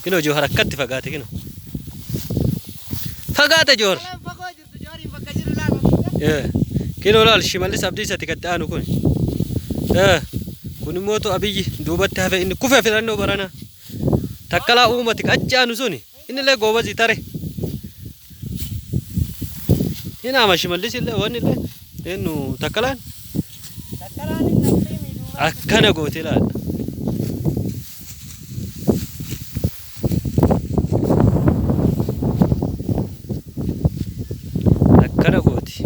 Kinoo Joohar akkatti fagaate kinoo. Fagaate Joohar. Kalaan fagoo jirtu Johaariin bakka jiru laala. Kinoo laal Shimallis Abdiisati katti aanu kun. Kun immoo Abiyyi duubatti hafe inni kufe filannoo barana. Takkalaa uumati achi aanu suni innillee goobazii tare. Hinaama Shimallis illee wanni illee eenyu Takkalaan Takkalaan hin naftii miidhuu. Akkana goote laal. Akkana gooti.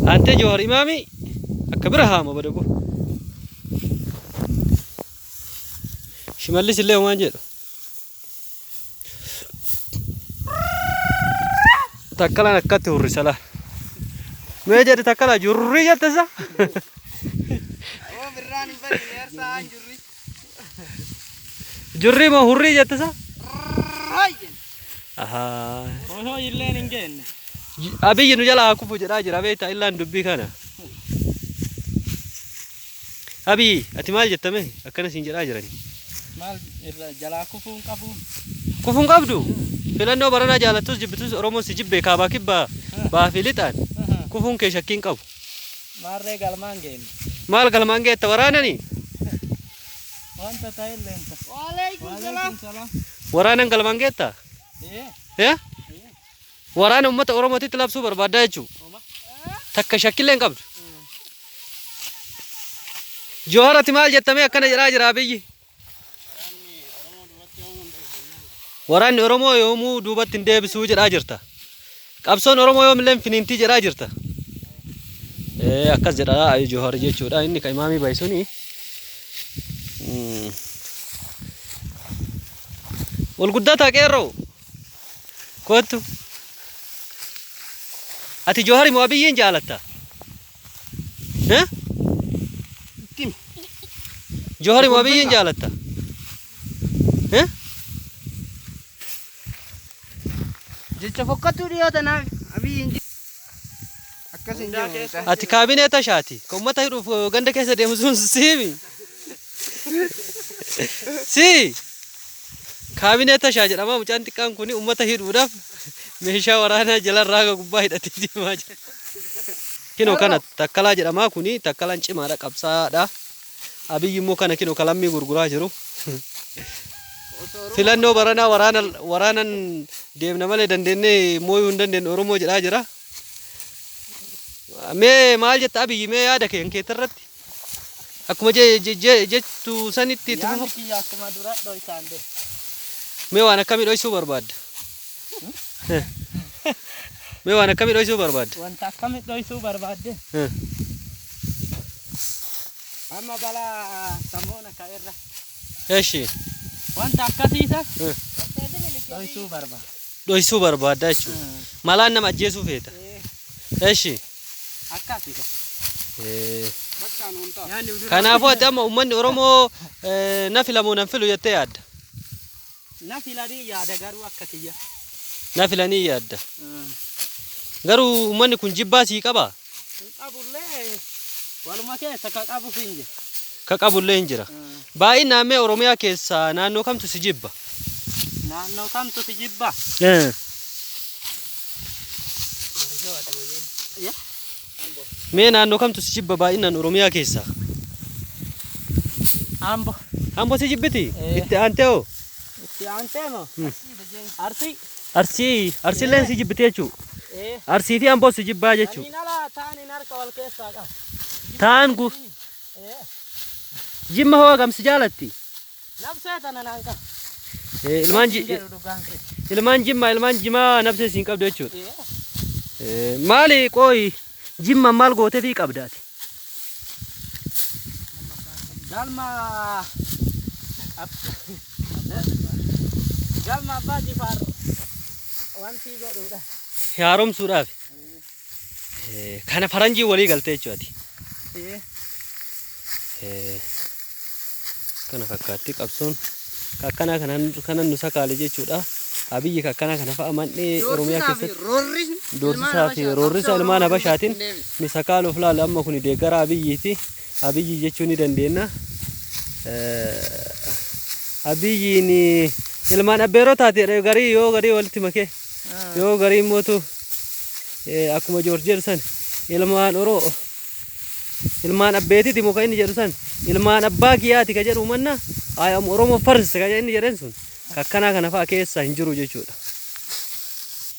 Ante Jawar Imaami akka bira haama badabu. Shimallis illee waan jedhu. Takkalaan akkatti hurrisa laa. Mee jedhi takkalaa jurrii jette isa. Oo birraan hin bariine eersaa hin jirri. Jurrii moo hurrii jette isa? Raayyen. Ahaa. Osoo illeen hin geenne. Abiyyi nu jalaa haa kufu jedhaa jira beektaa illaan dubbii kana. Abiyyi ati maal jetta mee akkana siin jedhaa jirani. Maal irra jalaa kufuu hin qabu. Kufuu hin qabdu. Filannoo baranaa jaalattus jibbitus Oromoon si jibbe kaabaa kibbaa baa fi lixaan kufuun kee shakkii hin qabu. Maarree galmaan geenne. Maal galmaan geetta waraanani? Wanta ta'e illeen ta'a. Waalaikum salaam. Waraanan galmaan geetta? Ee. Eh? Waraana uummata Oromootitti labsuu barbaaddaa jechuu? Takka shakkillee hin qabdu. Johaar ati maal jettamee akkana jedhaa jira Abiyyi? Waraanni Oromoo yoomuu duubatti hin deebisuu jedhaa jirta. Qabsoon Oromoo yoomillee hin finiintii jedhaa jirta. Ee akkas jedha Johaar jechuudha. Inni ka imaamii bahe suni. Wal guddataa qeerroo. Kottu. Ati Johari moo Abiyyiin jaalatta? Eh? Johari moo Abiyyiin jaalatta? Eh? Jecha fokkattuu dhiyoo tanaaf Abiyyiin akkas hin jedhu. Ati kaabinee tashaati. Ka uummata hidhuuf ganda keessa deemu sun siimi. Si. Kaabinee tashaa jedhama mucaan xiqqaan kun uummata hidhuudhaaf meeshaa waraanaa jalarraa haga gubbaa hidhatee deemaa jira. Kinoo kana takkalaa jedhama kuni takkalaan cimaadha qabsaa'aadha. Abiyyi immoo kana kinoo kalammii gurguraa jiru. Filannoo baranaa waraana waraanan deemna malee dandeennee mooyuu hin dandeenyu Oromoo jedhaa jira. Mee maal jetta Abiyyi mee yaada kee kan keetirratti? Akkuma jettu sanitti itti Yaadni fufu. kiyya akkuma dura dhoysaan deema. Mee waan akkamii dhoysuu barbaadda? Mee waan akkamii dhoysuu barbaadda? Wanta akkamii dhoysuu barbaadde? Amma balaa samoona ka'erra. Eshi. Wanta akkasiisa dhoysuu barbaada. Dhoysuu barbaadda jechuudha. Malaan nama ajjeesuu feeta. Eshi. Akkasi ka. Kanaafuu ati amma uummanni Oromoo na filamoo nan filu jettee yaadda? Na filanii yaada garuu akka kiyya. Na filanii yaadda. Garuu uummanni kun jibbaa sii qabaa? Hin qabullee waluma keessa ka qabus hin jira. Ka qabullee hin jira. Baay'inaan mee Oromiyaa keessaa naannoo kamtu si jibba? Naannoo kamtu si jibba? Mee naannoo kamtu si jibba baay'inaan Oromiyaa keessaa? Ambo. Ambo si jibbiti? Ee. Itti aantee hoo? Itti aantee moo? Arsii. Arsii Arsiilleen si jibbiti jechuu? Ee. Arsii fi Amboo si jibbaa jechuu? Saniin ala ta'aniin harka wal keessaa qaba. Ta'an gu Ee. Jimma hoo hagam si jaalatti? Nabsee tana naan qaba. Eh, Ilmaan Hin jedhu dhugaan kee. Ilmaan Jimmaa ilmaan Jimaa nabsee siin qabdu jechuudha. Ee. Eh, Maali qooyi Jimma maal gooteefii qabda ati? Galma Galma Abbaa Jifaar wanti godhuudha. Haaromsuudhaaf. Eh, Kana faranjii walii galtee jechuudha ati. Ee. Eh, Kana fakkaatti qabsoon akkanaa kanan kanan nu sakaale jechuudha. Abiyyi akkanaa kana fa'a man'ee Oromiyaa keessatti. Roorrisni. Doorsisaa fi roorrisa ilmaan Habashaatiin nu sakaaluuf laala amma kun deeggaraa Abiyyiiti. Abiyyi jechuu ni dandeenya. Abiyyiin ilmaan abbeeroo taate garii yoo garii walitti makee yoo garii immootu akkuma Joorji jedhu san ilmaan Oroo ilmaan abbeetiiti muka inni jedhu san ilmaan abbaa kiyyaati ka jedhu manna I am Oromo first ka inni jedhen sun kakkanaa kana fa'a keessa hin jiru jechuudha.